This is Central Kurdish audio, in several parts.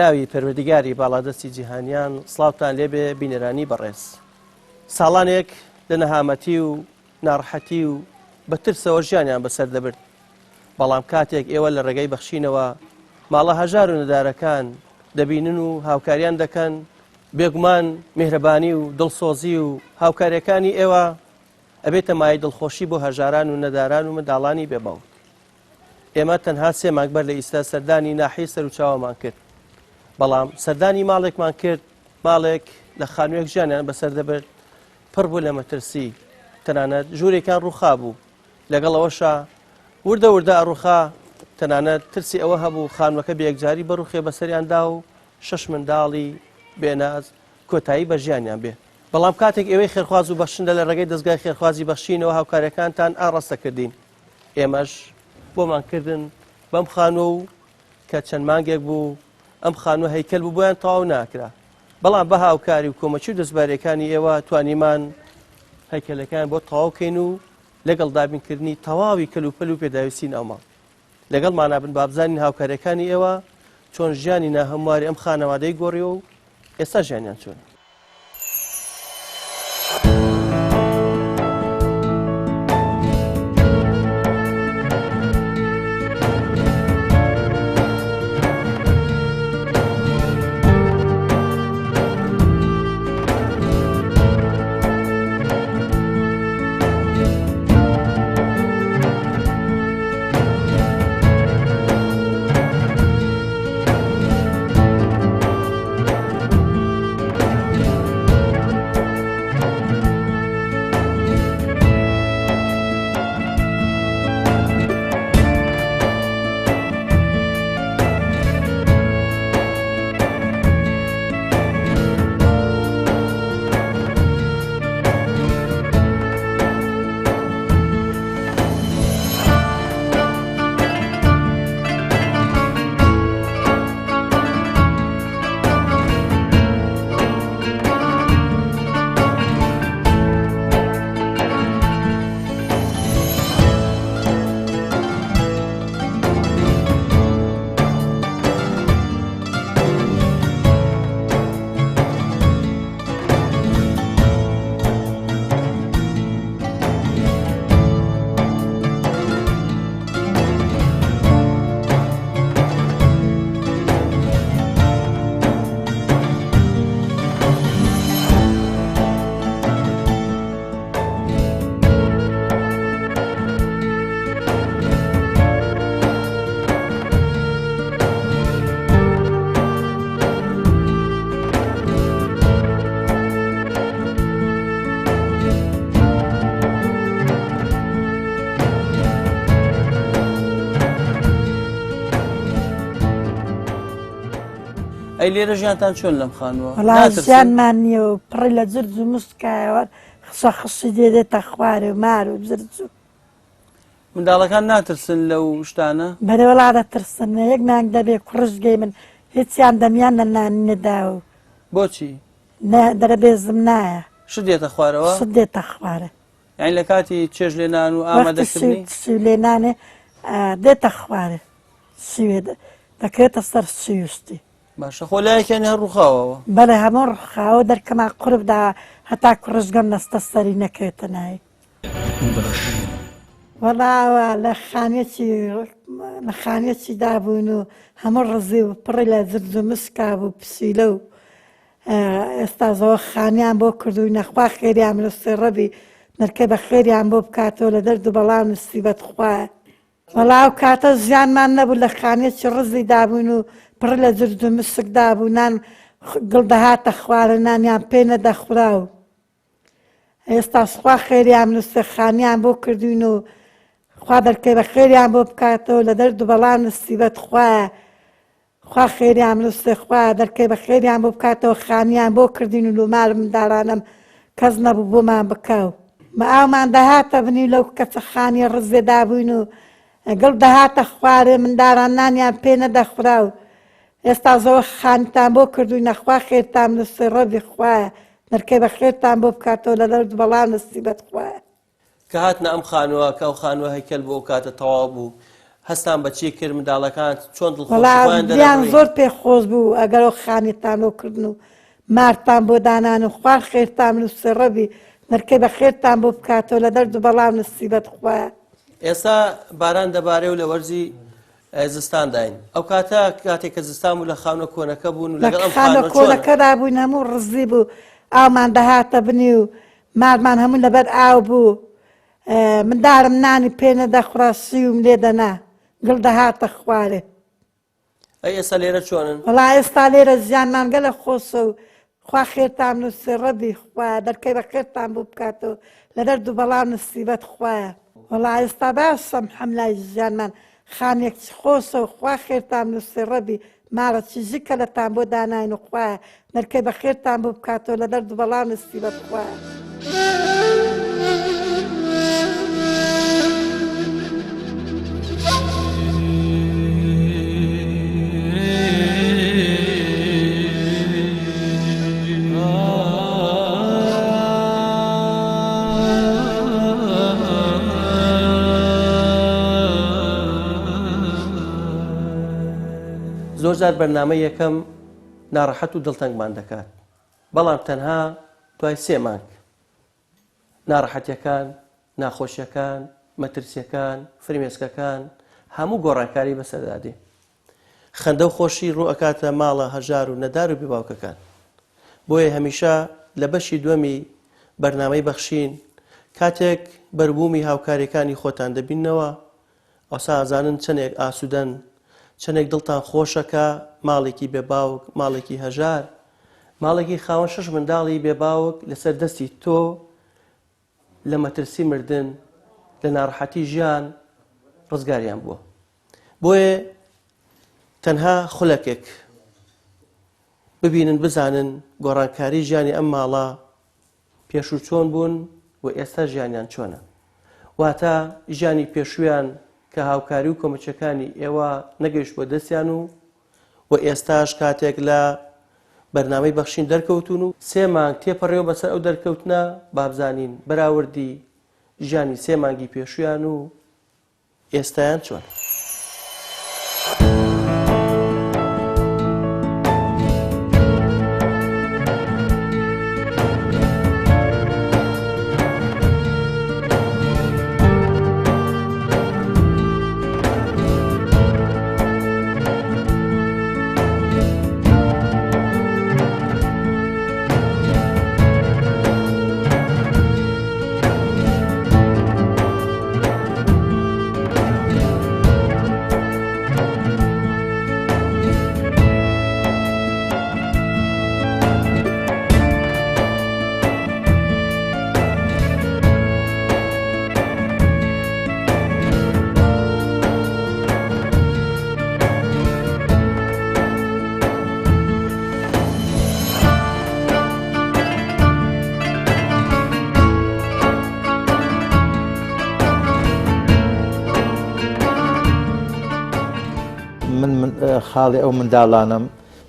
ناوی پەروەردیگاری باڵادەستی جیهانیان سڵاوتان لێبێ بینەرانی بەڕێز. ساڵانێک لە نەهامەتی و ناڕەحەتی و بە ترسەوە ژیانیان بەسەر دەبرد، بەڵام کاتێک ئێوە لە ڕێگەی بەخشینەوە ماڵە هەژار و نەدارەکان دەبینن و هاوکاریان دەکەن، بێگومان میهرەبانی و دڵسۆزی و هاوکاریەکانی ئێوە ئەبێتە مایەی دڵخۆشی بۆ هەژاران و نەداران و منداڵانی بێ باوک. ئێمە تەنها سێ مانگ بەر لە ئیستا سەردانی ناحیەی سەروچاوەمان کرد، بەڵام سەردانی ماڵێکمان کرد، ماڵێک لە خانوویەک ژیانیان بەسەر دەبرد، پڕ بوو لە مەترسی، تەنانەت ژوورێکیان ڕووخابوو، لەگەڵ ئەوەشا وردە وردە ئەڕووخا، تەنانەت ترسی ئەوە هەبوو خانووەکە بەیەکجاری بڕوخێ بەسەریاندا و شەش منداڵی بێناز کۆتایی بە ژیانیان بێ. بەڵام کاتێک ئێوەی خێرخواز و بەخشندە لە ڕێگەی دەزگای خێرخوازی بەخشینەوە هاوکاریەکانتان ئاڕاستە کردین، ئێمەش بۆمان کردن بەم خانووە و کە چەند مانگێک بوو ئەم خانووە هەیکەل بوو بۆیان تەواو ناکرا، بەڵام بە هاوکاری و کۆمەکی و دەستباریەکانی ئێوە توانیمان هەیکەلەکەیان بۆ تەواو کەین و لەگەڵ دابینکردنی تەواوی کەلوپەل و پێداویستی ناوماڵ لەگەڵمانا بن بابزانین هاوکاریەکانی ئێوە چۆن ژیانی ناهەمواری ئەم خانەوادەی گۆڕیوە و ئێستا ژیانیان چۆنە. ئەی لێرە ژیانتان چۆن لەم خانووە؟ وەڵا ژیانمان نییە و پڕی لە جرج و مسکایەوە خشە خشی دێ دێتە خوارێ و مار و جرج و منداڵەکان ناترسن لەو شتانە؟ بەرێ وەڵا دەترسن یەک مانگ دەبێ کوڕشگەی من هیچیان دەمیان لە نانی نەداوە بۆچی؟ نە دەرە بێزم نایە. شت دێتە خوارەوە؟ شت دێتە خوارێ. یانی لە کاتی چێژ لێنان و ئامادەکردنی؟ وەختی سیو لێنانێ دێتە خوارێ سیوێ دەکرێتە سەر سیوستی. باشە خۆ لایەکیان هەر ڕووخاوەوە. بەڵێ هەموو ڕووخاوە دەرکەمان قورب دا هەتا کوڕشگەم نەستە سەری نەکەوێتە ناوی. وەڵا ئەوە لە خانوێکی لە خانوێکی دابووین و هەموو ڕزی و پڕی لە جرج و مسکا بوو پسیلە و ئێستا زەوە خانیان بۆ کردووینە خوا خێریان بنووسێ ڕەبی نرکەی بە خێریان بۆ بکاتەوە لە دەرد و بەڵا نووسیبەت خوایە وەڵا ئەو کاتە زیانمان نەبوو لە خانوێکی ڕزی دابووین و پڕ لە جرج و مسک دابوو نان گڵ دەهاتە خوارە نانیان پێ نەدەخورا و ئێستاش خوا خێریان بنووسێ خانیان بۆ کردوین و خوا دەرکەی بە خێریان بۆ بکاتەوە لە دەرد و بەڵا نسیبەت خوایە خوا خێریان بنووسێ خوا دەرکەی بە خێریان بۆ بکاتەوە خانیان بۆ کردین و لۆمار منداڵانم کەس نەبوو بۆمان بکاو مە ئاومان دەهاتە بنی لەو کەچە خانیە ڕزێ دابووین و گڵ دەهاتە خوارێ منداران نانیان پێ نەدەخورا و ئێستا زۆر خانتان بۆ کردووینە خوا خێرتان بنووسێ ڕەبی خوایە نرکەی بە خێرتان بۆ بکاتەوە لە دەرد بەڵا نسیبەت خوایە. کە هاتنە ئەم خانووە کە ئەو خانووە هەیکەل بوو ئەو کاتە تەواو بوو. هەستان بە چی کرد منداڵەکان چۆن دڵخۆشی وەڵا خۆیان دڵیان دەرەبڕی؟ زۆر پێ خۆش بوو ئەگەر ئەو خانیتان بۆ کردن و مارتان بۆ دانان و خوا خێرتان بنووسێ ڕەبی نرکەی بە خێرتان بۆ بکاتەوە لە دەرد و بەڵا و نسیبەت خوایە. ئێستا باران دەبارێ و لە وەرزی زستانداین ئەو کاتە کاتێک کە زستان بوو لە خانوە کۆنەکە بوون و لە لەگەڵ ئەم خانوە خانوە چۆنە؟ کۆنەکەدا بووین هەموو ڕزی بوو ئاومان دەهاتە بنی و مارمان هەموو لەبەر ئاو بوو مندارم نانی پێ نەدەخورا سیوم لێ دەنا گڵ دەهاتە خوارێ. ئەی ئێستا لێرە چۆنن؟ وەڵا ئێستا لێرە ژیانمان گەلە خۆشە و خوا خێرتان نووسێ ڕەبی خوایە دەرکەی بە خێرتان بۆ بکاتەوە لە دەرد و بەڵا و نسیبەت خوایە وەڵا ئێستا باشەم حەملای ژیانمان خانێکچ خۆشە و خوا خێرتان نووسێ ڕەبی ماڵە چیژی کەلەتان بۆ داناین و خوایە دەرکەی بە خێرتان بۆ بکاتەوە لە دەرد و بەڵا و نسیبەت خوایە. زۆر جار بەرنامەی یەکەم ناڕەحەت و دڵتەنگمان دەکات، بەڵام تەنها دوای سێ مانگ ناڕەحەتیەکان، ناخۆشیەکان، مەترسیەکان، فرمێسکەکان هەموو گۆڕانکاری بەسەردا دێ. خەندە و خۆشی ڕوو ئەکاتە ماڵە هەژار و نەدار و بێباوکەکان. بۆیە هەمیشە لە بەشی دووەمی بەرنامەی بەخشین کاتێک بەروبوومی هاوکاریەکانی خۆتان دەبیننەوە ئەوسا ئەزانن چەنێک ئاسوودەن، چەنێک دڵتان خۆشە کە ماڵێکی بێ باوک، ماڵێکی هەژار، ماڵێکی خاوەن شەش منداڵی بێ باوک لەسەر دەستی تۆ لە مەترسی مردن، لە ناڕەحەتی ژیان ڕزگاریان بووە. بۆیە تەنها خولەکێک ببینن بزانن گۆڕانکاری ژیانی ئەم ماڵە پێشوو چۆن بوون و ئێستا ژیانیان چۆنە؟ واتە ژیانی پێشوویان کە هاوکاری و کۆمەکیەکانی ئێوە نەگەیشتبووە دەستیان و و ئێستاش کاتێک لە بەرنامەی بەخشین دەرکەوتوون و سێ مانگ تێپەڕیوە بەسەر ئەو دەرکەوتنە بابزانین بەراوردی ژیانی سێ مانگی پێشوویان و ئێستایان چۆنە؟ من خاڵی ئەو منداڵانم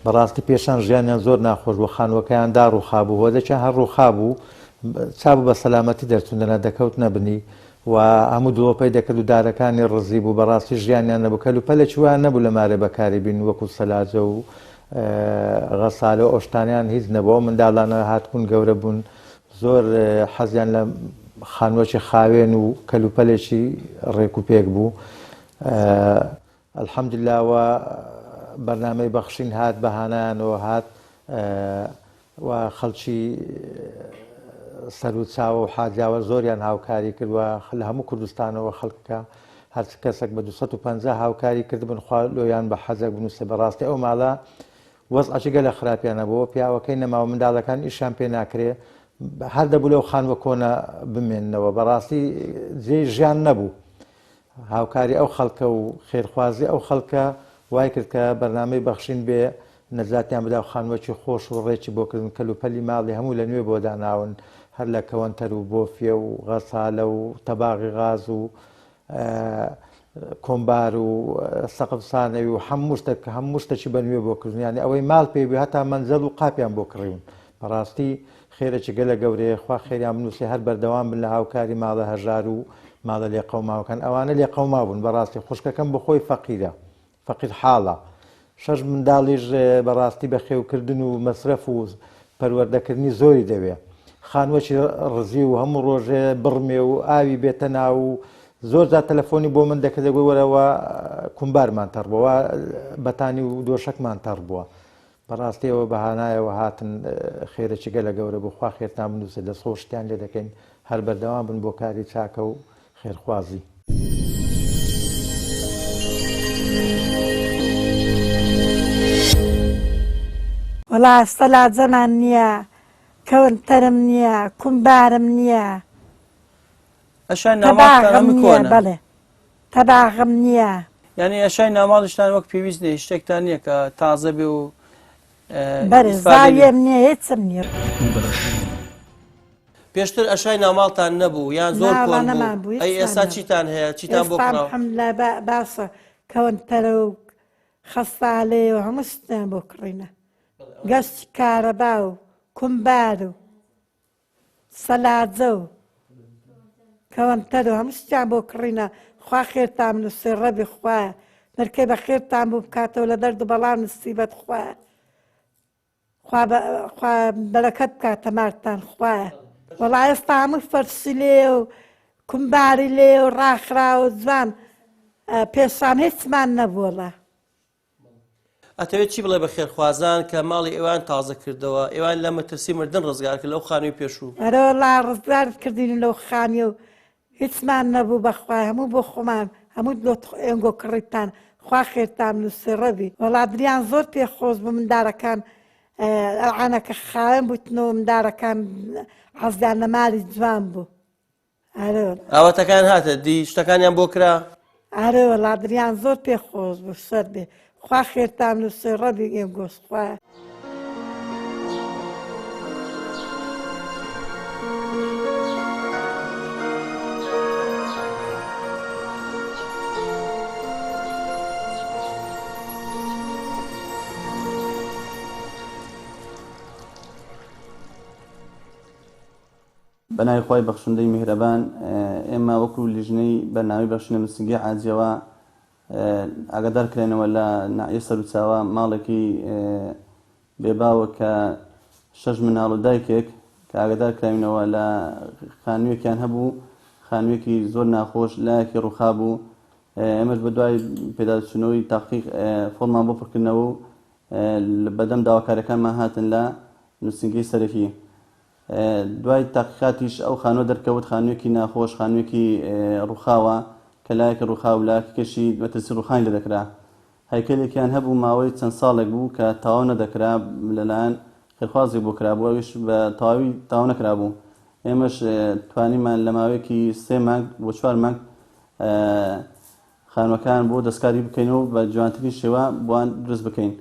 بەڕاستی پێشان ژیانیان زۆر ناخۆش بوو خانووەکەیان دا ڕووخابوو هۆدەکیان هەر ڕووخابوو چابوو بە سەلامەتی دەرچوون دەنا دەکەوتنە بنی و هەموو دڵۆپەی دەکرد و دارەکانی ڕزی بوو بەڕاستی ژیانیان نەبوو کەلوپەلێکی وایان نەبوو لە مارێ بەکاری بین وەکو سەلاجە و غەسالە و ئەو شتانەیان هیچ نەبوو ئەو منداڵانە هاتبوون گەورە بوون زۆر حەزیان لە خانووەکی خاوێن و کەلوپەلێکی ڕێک و پێک بوو الحمدللە و بەرنامەی بەخشین هات بە هانایانەوە هات و خەڵکی سەروچاوە و حاجاوە زۆریان هاوکاری کرد و لە هەموو کوردستانەوە خەڵکەکە هەرچ کەسێک بە 250 هاوکاری کردبن خوا لۆیان بە حەزێک بنووسێ بەڕاستی ئەو ماڵە وەزعەکی گەلە خراپیان هەبوو پیاوەکەی نەماوە منداڵەکان ئیشیان پێ ناکرێ هەر دەبوو لەو خانووە کۆنە بمێننەوە بەڕاستی جێی ژیان نەبوو هاوکاری ئەو خەڵکە و خێرخوازی ئەو خەڵکە وای کرد کە بەرنامەی بەخشین بێ نەجاتیان بدا و خانووەکی خۆش و ڕێکی بۆ کردن کەلوپەلی ماڵی هەموو لە نوێ بۆ داناون هەر لە کەوەنتەر و بۆفیە و غەسالە و تەباغی غاز و کۆمبار و سەقف سانەوی و هەموو شتێک هەموو شتێکی بە نوێ بۆ کردن یانی ئەوەی ماڵ پێی بوو هەتا مەنزەل و قاپیان بۆ کڕیون بەڕاستی خێرێکی گەلە گەورەیە خوا خێریان بنووسێ هەر بەردەوام بن لە هاوکاری ماڵە هەژار و ماڵە لێقەوماوەکان ئەوانە لێقەوماو بوون بەڕاستی خوشکەکەم بۆخۆی فەقیرە فەقیر حاڵە شەش منداڵیش بەڕاستی بەخێوکردن و مەسرەف و پەروەردەکردنی زۆری دەوێ خانوەکی ڕزی و هەموو ڕۆژێ بڕمێ و ئاوی بێتە ناو و زۆر جار تەلەفۆنی بۆ من دەکرد دەگوت وەرەوە کومبارمان تەڕ بووە بەتانی و دۆشەکمان تەڕ بووە بەڕاستی ئەوە بە هانایەوە هاتن خێرەکی گەلە گەورە بوو خوا خێرتان بنووسێت دەست خۆشتیان لێ دەکەین هەر بەردەوام بن بۆ کاری چاکە و خێرخوازی. وەڵا سەلاجەمان نییە کەونتەرم نییە کومبارم نییە ئەشای ناوماڵتان تەباغم هەموو نییە کۆنە بەڵێ تەباغم نییە. یانی ئەشای ناوماڵیشتان وەک پێویست نییە هیچ شتێکتان نییە کە تازە بێ و بەرێ ئیسفادەی لێ زاویەم نییە هیچم نییە. پێشتر ئەشای ناوماڵتان نەبوو یان زۆر نا وەڵا کۆن بوو نەمان بوو ئەی هیچمان ئێستا نەبوو چیتان هەیە چیتان بۆ ئێستا کڕاوە؟ الحمدللە باشە کەونتەرە و خەسالەیە و هەموو شتیان بۆ کڕینە گەشتی کارەبا و کومبار و سەلاجە و کەوەنتەر و هەموو شتیان بۆ کڕینە خوا خێرتان بنووسێ ڕەبی خوایە نرکەی بە خێرتان بوو بکاتەوە لە دەرد و بەڵا نسیبەت خوایە خوا بە خوا بەرەکەت بکاتە مارتان خوایە وەڵا ئێستا هەموو فەرشی لێ و کومباری لێ و ڕاخراوە جوان پێشان هیچمان نەبووەڵا. ئەتەوێت چی بڵێ بە خێرخوازان کە ماڵی ئێوەیان تازە کردەوە، ئێوەیان لە مەترسی مردن ڕزگار کرد لەو خانووی پێشوو؟ ئەرەوەڵا ڕزگارت کردین لەو خانیە و هیچمان نەبوو بەخوای هەموو بۆ خۆمان هەموو لۆ ئێنگۆ کڕیتان خوا خێرتان بنوسێ ڕەبی وەڵا دریان زۆر پێ خۆش بوو مندارەکان ئەلعانەکە خاوێن بووتنەوە مندارەکان حەزیان لە مالی جوان بوو. ئەرێ وەڵا. ئاواتەکان هاتە دی شتەکانیان بۆ کرا؟ ئەرێ وەڵا دریان زۆر پێ خۆش بوو سەر بێ خوا خێرتان نووسێ ڕەبی ئێنگۆش خوایە. بەناوی خوای بەخشندەی میهرەبان، ئێمە وەکو لیژنەی بەرنامەی بەخشین لە نوسینگەی عاجیەوە ئاگادار کراینەوە لە ناحیەی سەروچاوە ماڵێکی بێ باوک کە شەش مناڵ و دایکێک کە ئاگادار کراوینەوە لە خانوویەکیان هەبوو خانوویەکی زۆر ناخۆش لایەکی ڕووخابوو ئێمەش بە دوای پێداچوونەوەی تاقیق فۆرمان بۆ پڕکردنەوە و بەدەم داواکاریەکانمان هاتن لە نووسینگەی سەرەکی دوای تاقیقاتیش ئەو خانووە دەرکەوت خانوویەکی ناخۆش، خانوویەکی ڕووخاوە کە لایەکی ڕووخاو لایەکەکەشی مەترسی ڕووخانی لێ دەکرا. هەیکەلێکیان هەبوو ماوەی چەند ساڵێک بوو کە تەواو نەدەکرا لەلایەن خێرخوازێک بۆ کرابوو ئەویش بە تەواوی تەواو نەکرابوو. ئێمەش توانیمان لە ماوەیەکی سێ مانگ بۆ چوار مانگ خانووەکان بۆ دەستکاری بکەین و بە جوانترین شێوە بۆیان دروست بکەین.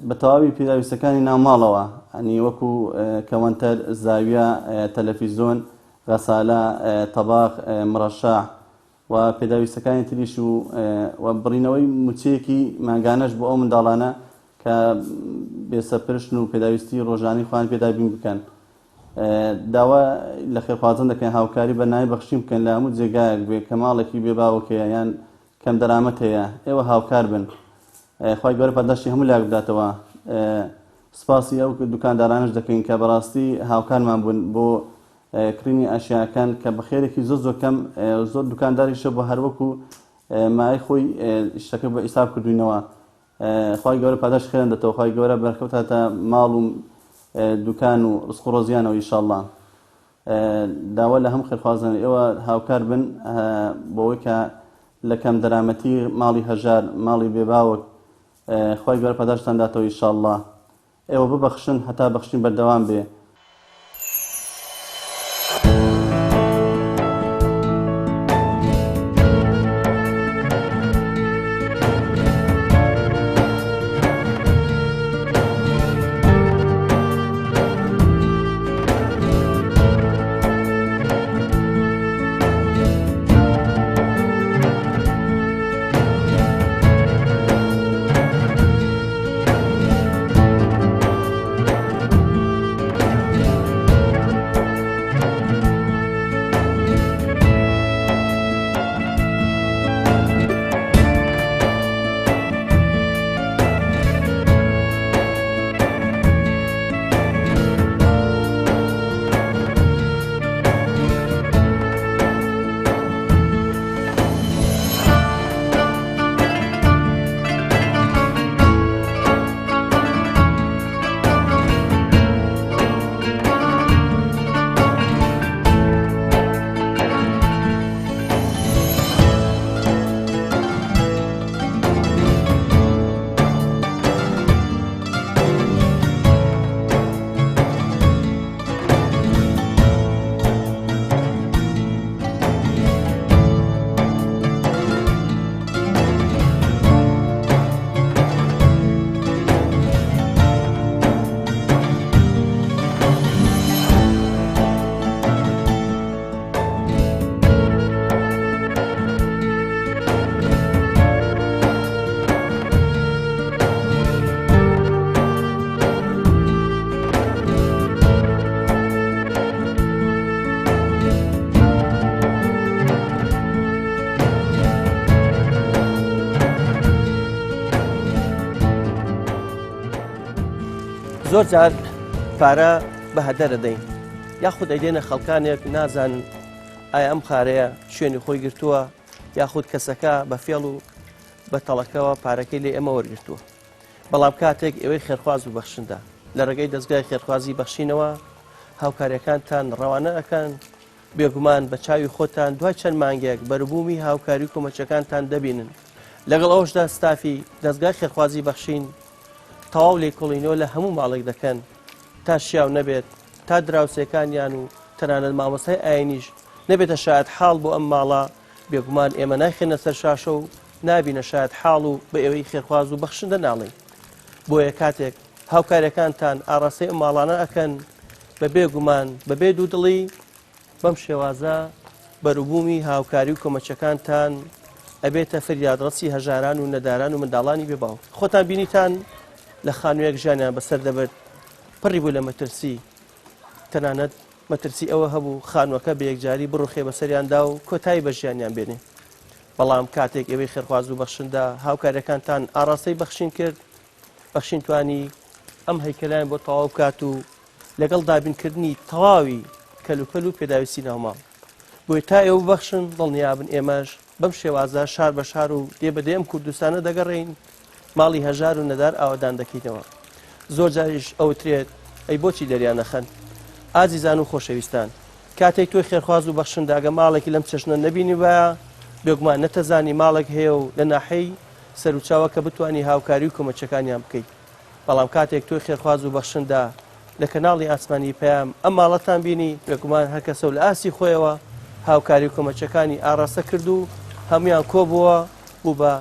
بە تەواوی پێداویستەکانی ناو ماڵەوە یانی وەکو کەوەنتەر، زاویە، تەلەفیزۆن، غەسالە، تەباخ، مڕەشەع و پێداویستەکانی تریش و و بڕینەوەی موچەیەکی مانگانەش بۆ ئەو منداڵانە کە بێسەرپەرشتن و پێداویستی ڕۆژانەی خۆیان پێ دابین بکەن. داوا لە خێرخوازان دەکەین هاوکاری بەرنامەی بەخشین بکەن لە هەموو جێگایەک بێ کە ماڵێکی بێ باوک هەیە یان کەم دەرامەت هەیە ئێوە هاوکار بن خوای گەورە پاداشتی هەموو لایەک بداتەوە سپاسی ئەو دوکاندارانەش دەکەین کە بەڕاستی هاوکارمان بوون بۆ کڕینی ئەشیاکان کە بە خێرێکی زۆر زۆر کەم زۆر دوکانداریشە بۆ هەروەکو مای خۆی شتەکە بۆ حیساب کردوینەوە خوای گەورە پاداشتی خێران دەتەوە خوای گەورە بەرکەوتاتە ماڵ و دوکان و ڕزق و ڕۆزیانەوە ئیشاڵڵا داوا لە هەموو خێرخوازان ئێوە هاوکار بن بۆ ئەوەی کە لە کەم دەرامەتی ماڵی هەژار ماڵی بێ باوک خوای گەورە پاداشتان داتەوە ئیشاڵڵا ئێوە ببەخشن هەتا بەخشین بەردەوام بێ. زۆر جار پارە بە هەدەر ئەدەین یاخود ئەیدێنە خەڵکانێک نازانن ئایا ئەم پارەیە شوێنی خۆی گرتووە یاخود کەسەکە بە فێڵ و بە تەڵەکەوە پارەکەی لێ ئێمە وەرگرتووە بەڵام کاتێک ئێوەی خێرخواز و بەخشندە لە ڕێگەی دەستگای خێرخوازی بەخشینەوە هاوکاریەکانتان ڕەوانە ئەکەن بێگومان بە چاوی خۆتان دوای چەند مانگێک بەروبوومی هاوکاری و کۆمەچەکانتان دەبینن لەگەڵ ئەوشدا ستافی دەستگای خێرخوازی بەخشین تەواو لێکۆڵینەوە لە هەموو ماڵێک دەکەن تا شیاو نەبێت تا دراوسێکانیان و تەنانەت مامۆستای ئاینیش نەبێتە شایەت حاڵ بۆ ئەم ماڵە بێگومان ئێمە نایخەینە سەر شاشە و نابینە شایەت حاڵ و بە ئێوەی خێرخواز و بەخشندە ناڵێین بۆیە کاتێک هاوکاریەکانتان ئاڕاستەی ئەم ماڵانە ئەکەن بە بێ گومان بە بێ دوودڵی بەم شێوازە بەروبوومی هاوکاری و کۆمەچەکانتان ئەبێتە فریادڕەسی هەژاران و نەداران و منداڵانی بێ باوک. خۆتان بینیتان لە خانوویەک ژیانیان بەسەر دەبرد پڕی بوو لە مەترسی، تەنانەت مەترسی ئەوە هەبوو خانووەکە بە یەکجاری بڕوخێ بەسەریاندا و کۆتایی بە ژیانیان بێنێ. بەڵام کاتێک ئێوەی خێرخواز و بەخشندە هاوکاریەکانتان ئاڕاستەی بەخشین کرد، بەخشین توانی ئەم هەیکەلایان بۆ تەواو بکات و لەگەڵ دابینکردنی تەواوی کەلوپەل و پێداویستی ناوماڵ. بۆیە تا ئێوە ببەخشن دڵنیابن ئێمەش بەم شێوازە شار بە شار و دێ بە دێ ئەم کوردستانە دەگەڕێین ماڵی هەژار و نەدار ئاوەدان دەکەینەوە. زۆر جاریش ئەوترێت ئەی بۆچی دەریان نەخەن؟ ئازیزان و خۆشەویستان کاتێک تۆی خێرخواز و بەخشندە ئەگە ماڵێکی لەم چەشنە نەبینیبایە بێگومان نەتەزانی ماڵێک هەیە و لە ناحیەی سەروچاوە کە بتوانی هاوکاری و کۆمەچەکانیان بکەیت. بەڵام کاتێک تۆی خێرخواز و بەخشندە لە کەناڵی ئاسمانی پەیام ئەم ماڵەتان بینی، بێگومان هەر کەسە و لە ئاستی خۆیەوە هاوکاری و کۆمەچەکانی ئاڕاستە کرد و هەموویان کۆبووە بوو بە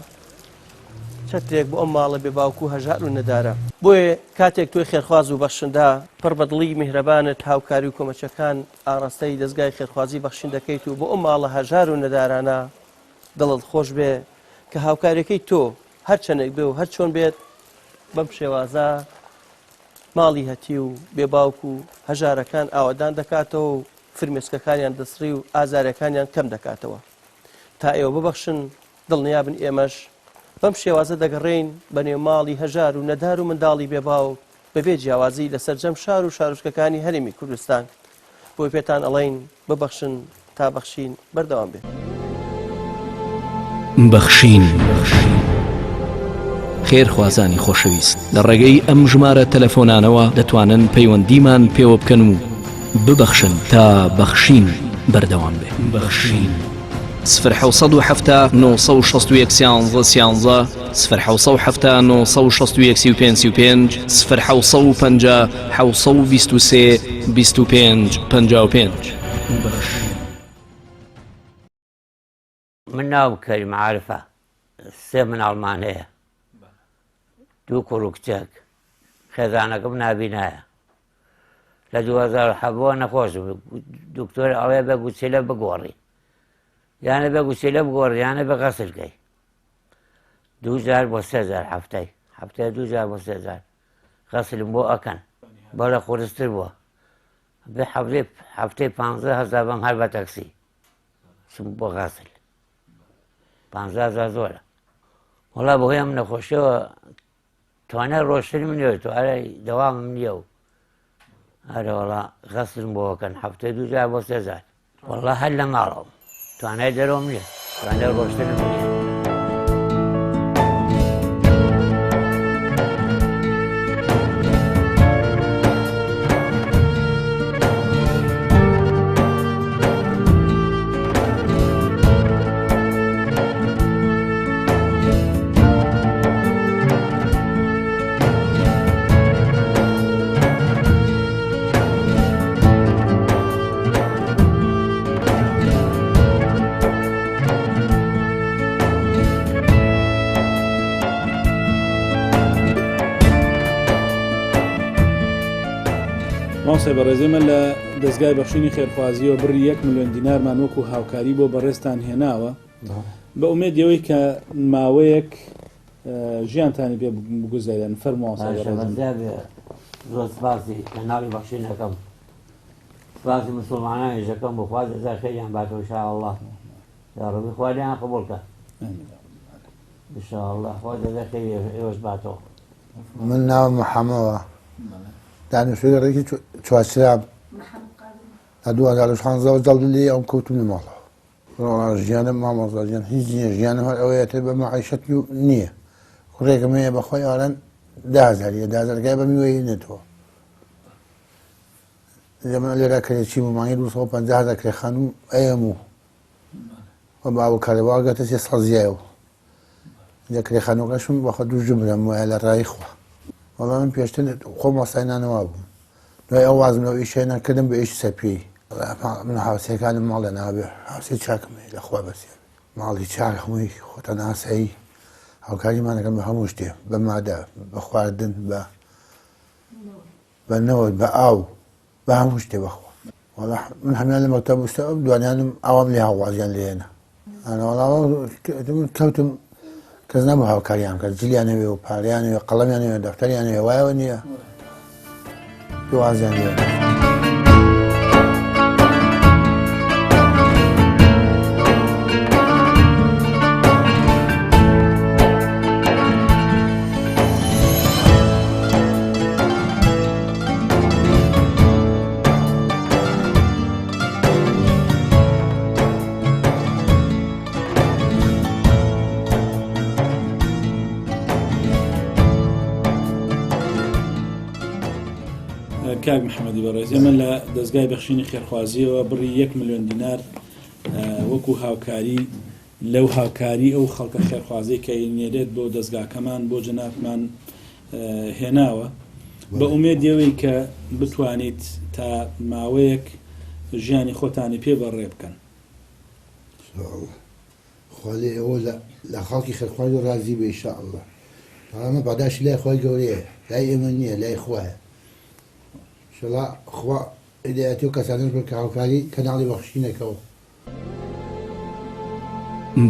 چەترێک بۆ ئەم ماڵە بێ باوک و هەژار و نەدارە. بۆیە کاتێک تۆی خێرخواز و بەخشندە پڕ بە دڵی میهرەبانت هاوکاری و کۆمەچەکان ئاڕاستەی دەزگای خێرخوازی بەخشین دەکەیت و بۆ ئەم ماڵە هەژار و نەدارانە دڵت خۆش بێ کە هاوکاریەکەی تۆ هەر چەندێک بێ و هەر چۆن بێت بەم شێوازە ماڵی هەتیو و بێ باوک و هەژارەکان ئاوەدان دەکاتەوە و فرمێسکەکانیان دەسڕی و ئازارەکانیان کەم دەکاتەوە تا ئێوە ببەخشن دڵنیابن ئێمەش بەم شێوازە دەگەڕێین بە نێو ماڵی هەژار و نەدار و منداڵی بێ باوک بەبێ جیاوازی لە سەرجەم شار و شارۆچکەکانی هەرێمی کوردستان بۆی پێتان ئەڵێین ببەخشن تا بەخشین بەردەوام بێت. بەخشین خێرخوازانی خۆشەویست لە ڕێگەی ئەم ژمارە تەلەفۆنانەوە دەتوانن پەیوەندیمان پێوە بکەن و ببەخشن تا بەخشین بەردەوام بێ. بەخشین. سفر 770 961 13 13 سفر 770 961 35 35 سفر 750 723 25 55. من ناوم کەریم عارفە سێ مناڵمان هەیە دوو کوڕ و کچێک خێزانەکەم نابینایە لە 2007 نەخۆش دکتۆر ئەڵێ بە گوچیلە بگۆڕی یانە بە گوچیلە بگۆڕی یانە بە غەسلکەی دوو جار بۆ سێ جار هەفتەی هەفتەیە دوو جار بۆ سێ جار غەسلم بۆ ئەکەن بەڵێ قورستر بووە بێ هەفتەی هەفتەی پ هەزار بەم هەر بە تەکسی چم بۆ غەسل پ هەزار زۆرە وڵا بەهۆی ئەم نەخۆشیەوە توانای ڕۆشتنم نییە توانای دەوامم نییە و ئەرەوەڵا غەسلم بۆکەن هەفتەی دوو جار بۆ سێ جار وەڵا هەر لە ماڵەوەم توانای دەرەوەم نییە توانای ڕۆشتنم نییە. مامۆستای بەڕێز ئێمە لە دەزگای بەخشینی خێرخوازیەوە بڕی یەک ملیۆن دینارمان وەکو هاوکاری بۆ بەڕێزتان هێناوە بە ئومێدی ئەوەی کە ماوەیەک ژیانتانی پێ بگوزەرێن فەرموو مامۆستای بەڕێزم. زۆر سپاسی کەناڵی بەخشین ئەکەم سپاسی مسوڵمانانیش ئەکەم بۆ خوا جەزای خێریان باتەوە ان شاء اللە یاڕەبی خوا لێیان قبوڵ کە ان شاء اللە خوا جەزای خێری ئێوەش باتەوە. من ناوم محەمەوە. دانیشتووی گەڕەکی چوارچرام. لە 2016 وە جەڵدم لێ ئەوم کەوتم لە ماڵەوە. وەڵا ژیانم مامۆستا گیان هیچ نییە ژیانم هەر ئەوەیە تر بە مەعیشەت نییە. کوڕێکم هەیە بەخوای ئاران دە هەزاریە دە هەزارەکەی بە میوەی نێتەوە. لە من لێرە کرێچی بوو مانگی 250 هەزار کرێ خانوو ئەیەم و و بە ئاو و کارەبا گەتە سێ ساڵ زیایەوە. لە کرێ خانووەکەشم بەخوا دوو ژن وایە لە ڕای خوا. وەڵا من پێشتر خۆم وەستای نانەوا بووم دوای ئەو وازم لەو ئیشە هێنا کردم بە ئیشی سەرپێی. من هاوسێکانم ماڵیان نابێ هاوسێ چاکم هەیە لە خوا بەسێ ماڵی چاک هەمووی خۆتان ئاسایی هاوکاریمان دەکەن بە هەموو شتێ بە مادە بە خواردن بە بە نەوت بە ئاو بە هەموو شتێ بەخوا. وەڵا من هەمیان لە مەکتەب وستە ئەو دوانیانم ئاوام لێ هاوازیان لێنە وەڵا من کەوتم کەس نەبوو هاوکاریان کرد جلیان هەوێ و پاریان هەوێ قەڵەمیان هەوێ دەفتەریان هەوێ وایەوە نییە وازیان لێ. کاک محەممەدی بەڕێز ئێمە لە دەستگای بەخشینی خێرخوازیەوە بڕی یەک ملیۆن دینار وەکو هاوکاری لەو هاوکاری ئەو خەڵکە خێرخوازەی کە ئەینێرێت بۆ دەزگاکەمان بۆ جەنابتمان هێناوە بە ئومێدی ئەوەی کە بتوانیت تا ماوەیەک ژیانی خۆتانی پێ بەڕێ بکەن. انشاءاللە خوا لێ ئێوە لە خەڵکی خێرخواز ڕازی بێ انشاءاللە بەڵام ئەمە پاداشتی لای خوای گەورەیە لای ئێمە نییە لای خوایە انشاءاللە خوا هیدایەتی ئەو کەسانەش بکات کە هاوکاری کەناڵی بەخشینەکەوە.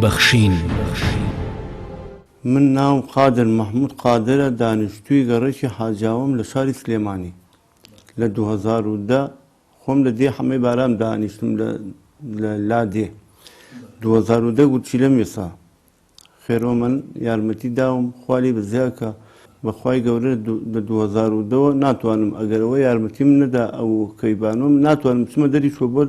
بەخشین. من ناوم قادر مەحمود قادرە دانیشتووی گەڕەکی حاجیاوەم لە شاری سلێمانی لە 2010 خۆم لە دێ حەمەی بارام دانیشتم لە لادێ 2010 گورچیلەم وێسا خێرۆ من یارمەتی داوم خوا لێی بەزیا کە بە خوای گەورە لە 2010 وە ناتوانم ئەگەر ئەوە یارمەتیم نەدا ئەو کەیبانوم ناتوانم بچمە دەری چوە بۆ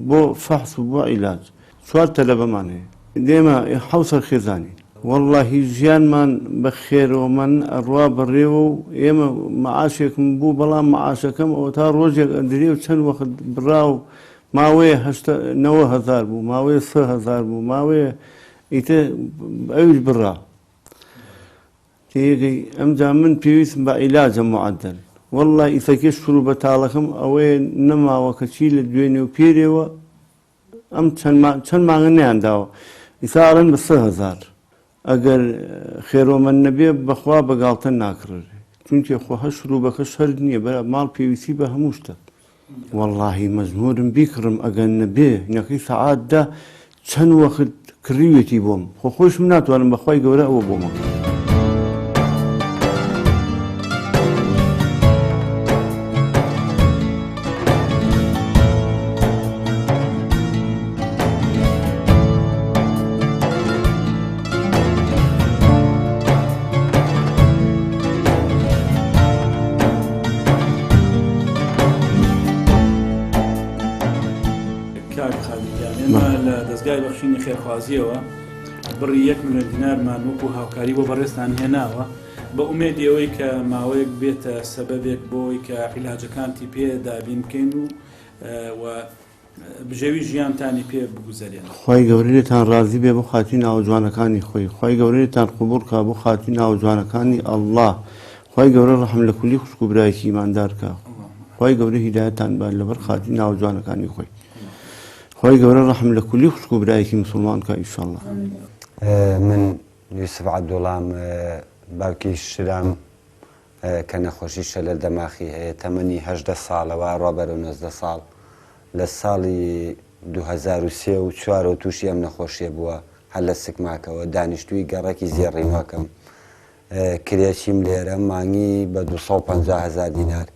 بۆ فەحس و بۆ عیلاج چوار تەلەبەمان هەیە ئێمە حەوت سەر خێزانین وەڵاهی ژیانمان بە خێرۆمەن ئەڕوا بەڕێوە و ئێمە مەعاشێکم بوو بەڵام مەعاشەکەم ئەوەتا ڕۆژێک ئەدرێ و چەند وەخت بڕا و ماوەیە هەشتا 90 هەزار بوو ماوەیە 3000 بوو ماوەیە ئیتر ئەویش بڕا تێگەی ئەمجا من پێویستم بە عیلاجە معەدەل واللە ئیسەکێ شروبە تاڵەکەم ئەوەیە نەماوە کەچی لە دوێنێ و پێرێوە ئەم چەند مانگە نەیان داوە ئیسا ئەڵێن بە 3000 ئەگەر خێرۆمەند نەبێ بەخوا بە گاڵتە ناکڕێ چونکێ خۆ هەر شروبەکە شەرت نییە بەرا ماڵ پێویستی بە هەموو شتە وەڵاهی مەجبورم بیکڕم ئەگەر نەبێ نەکەی سەعات دە چەند وەخت کڕیوێتی بۆم خۆ خۆیشم ناتوانم بەخوای گەورە ئەوە بۆمە. کاک قادر گیان ئێمە لە دەزگای بەخشینی خێرخوازیەوە بڕی یەک ملیۆن دینارمان وەکو هاوکاری بۆ بەڕێزتان هێناوە بە ئومێدی ئەوەی کە ماوەیەک بێتە سەبەبێک بۆی کە عیلاجەکانتی پێ دابین بکەین و و بژێوی ژیانتانی پێ بگوزەرێنن. خوای گەورە لێتان ڕازی بێ بۆ خاتری ناوە جوانەکانی خۆی خوای گەورە لێتان قبوڵ کا بۆ خاتری ناوە جوانەکانی اللە خوای گەورە ڕەحم لە کولی خوشک و برایەکی ئیماندار کا خوای گەورە هیدایەتان بات لەبەر خاتری ناوە جوانەکانی خۆی خوای گەورە ڕەحم لە کولی خوشک و برایەکی مسوڵمان کا ئیشەڵڵا. من یوسف عەبدوڵام باوکی شرام کە نەخۆشی شەلەل دەماخی هەیە تەمەنی 18 ساڵە و ئەڕوا بەرەو 19 ساڵ لە ساڵی 2003 و چوارەوە تووشی ئەم نەخۆشیە بووە هەر لە سکماکەوە دانیشتووی گەڕەکی زێڕینۆکەم کرێچیم لێرە مانگی بە 250 هەزار دینار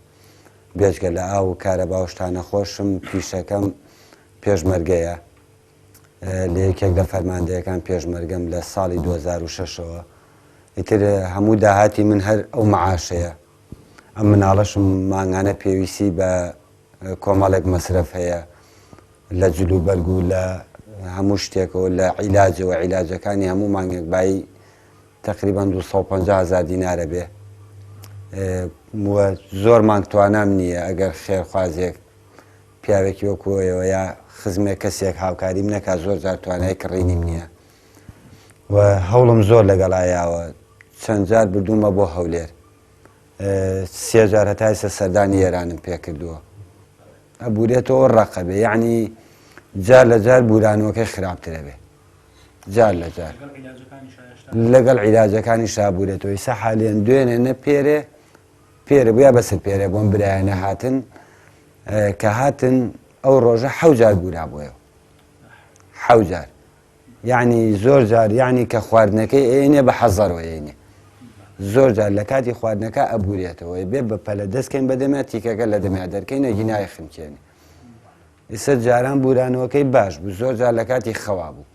بێجگە لە ئاو و کارەبا و شتانە خۆشم پیشەکەم پێشمەرگەیە لە یەکێک لە فەرماندەیەکان پێشمەرگەم لە ساڵی 2006ەوە ئیتر هەموو داهاتی من هەر ئەو مەعاشەیە. ئەم مناڵەشم مانگانە پێویستی بە کۆمەڵێک مەسرەف هەیە لە جل و بەرگ و لە هەموو شتێکەوە لە عیلاجەوە عیلاجەکانی هەموو مانگێک بایی تقریبا 250 هزار دینارە بێ و زۆر مانگ توانام نییە ئەگەر خێرخوازێک پیاوێکی وەکوەیەوە یا خزمێک کەسێک هاوکاریم نەکا زۆر جار توانای کڕینیم نییە و هەوڵم زۆر لەگەڵا یاوە چەند جار بردوومە بۆ هەولێر سێ جار هەتا ئێستا سەردانی ئێرانم پێکردووە ئەبورێتەوە ڕەقە بێ یعنی جار لە جار بورانەوەکەی خراپترە بێ جار لە جار لەگەڵ عیلاجەکانی شابورێتەوە ئیسا حالێن دوێنێ نە پێرێ پێرە بوو یا بەسەر پێرێ بۆم برایانە هاتن کە هاتن ئەو ڕۆژە حەوجار بورا بۆیەوە حەوجار یەعنی زۆر جار یەعنی کە خواردنەکەی ئەیەنێ بە حەزەرەوە ئەیەنێ زۆر جار لە کاتی خواردنەکە ئەبورێتەوە بێ بە پەلە دەستکەین بە دەمیا تیکەکە لە دەمیا دەرکەین ئەگینا ئەخنکێنێ ئێستا جاران بورانەوەکەی باش بوو زۆر جار لە کاتی خەوا بوو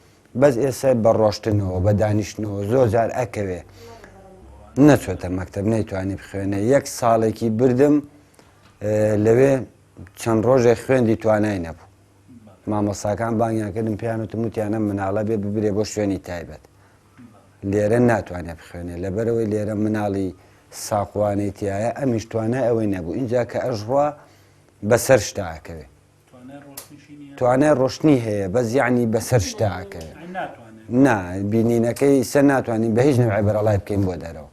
بەس ئێستا بە ڕۆشتنەوە بە دانیشتنەوە زۆر جار ئەکەوێ نەچۆتە مەکتب نەیتوانی بخوێنێ یەک ساڵێکی بردم لەوێ چەند ڕۆژێک خوێندی توانای نەبوو مامۆستاکان بانگیان کردم پێیان وتم وتیان ئەم مناڵە بێ ببرێ بۆ شوێنی تایبەت لێرە ناتوانێت بخوێنێ لەبەرەوەی لێرە مناڵی ساقوانەی تایە ئەمیش توانای ئەوەی نەبوو اینجا کە ئەژڕوا بەسەر شتا ئەکەوێ توانای ڕۆشتنی هەیە بەس یعنی بەسەر شتا ئەکەوێ نا بینینەکەی سەر ناتوانین بە هیچ نەوعێ بەرەڵای بکەین بۆ دەرەوە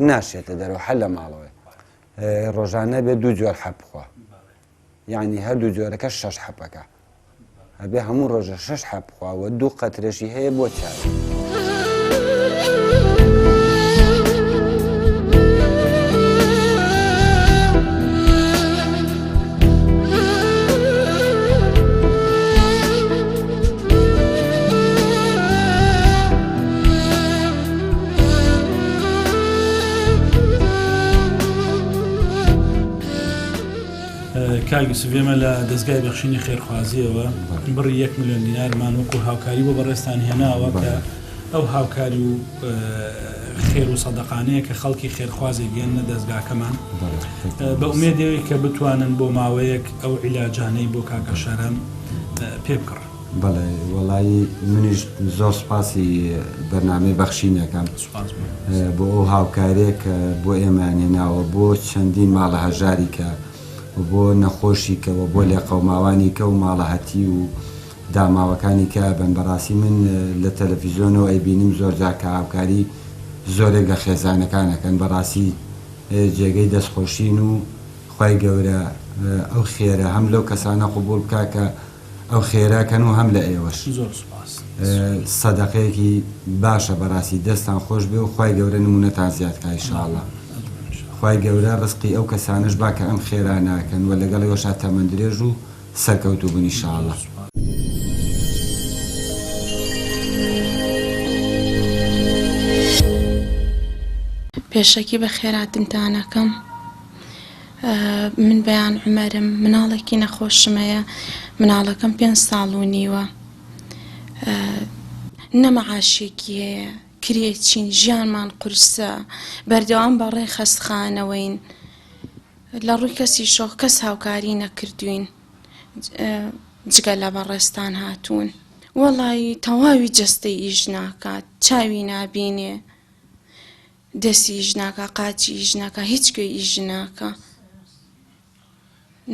ناشێتە دەرەوە حەل لە ماڵەوەی ڕۆژانە بێ دوو جۆر حەب بخوا یانی هەردوو جۆرەکە شەش حەپەکە ئەبێ هەموو ڕۆژە شەش حەپ بخوا و دوو قەترەشی هەیە بۆ چاوی. کاک یوسف ئێمە لە دەزگای بەخشینی خێرخوازیەوە بڕی یەک ملیۆن دینارمان وەکو هاوکاری بۆ بەڕێزتان هێناوە کە ئەو هاوکاری و خێر و سەدەقانەیە کە خەڵکی خێرخوازێک گەێنە دەزگاکەمان بە ئومێدەوەی کە بتوانن بۆ ماوەیەک ئەو عیلاجانەی بۆ کاکە شارام پێ بکڕن. بەڵێ وەڵایی منیش زۆر سوپاسی بەرنامەی بەخشین ئەکەم بۆ ئەو هاوکاریە کە بۆ ئێمەیان هێناوە بۆ چەندین ماڵە هەژاری کە و بۆ نەخۆشی کە و بۆ لێقەوماوانی کە و ماڵە هەتیو و داماوەکانی کە ئەبەن بەڕاستی من لە تەلەفیزیۆنەوە ئەیبینم زۆر جار کە هاوکاری زۆرێک لە خێزانەکان ئەکەن بەڕاستی جێگەی دەستخۆشین و خوای گەورە ئەو خێرە هەم لەو کەسانە قبوڵ بکا کە ئەو خێرە کەن و هەم لە ئێوەش. زۆر سوپاس. سەدەقەیەکی باشە بەڕاستی دەستتان خۆش بێ و خوای گەورە نمونەتان زیاد کا ئیشاڵا خوای گەورە ڕزقی ئەو کەسانەش با کە ئەم خێرانە ئەکەن وە لەگەڵ ئێوەشا تەمەن درێژ و سەرکەوتوو بن ئیشاڵا. پێشەکی بەخێراتنتان ئەکەم. من بەیان عومەرم مناڵێکی نەخۆشم هەیە مناڵەکەم پێ ساڵ و نیوە نە مەعاشێکی هەیە کرێچین ژیانمان قورسە بەردەوام بەڕێ خەستخانەوەین لە ڕووی کەسی شۆخ کەس هاوکاری نەکردوین جگە لە بەڕێزتان هاتوون وەڵی تەواوی جەستەی ئیش ناکات چاوی نابینێ دەستی ئیش ناکا قاچی ئیش ناکا هیچ کوێی ئیش ناکا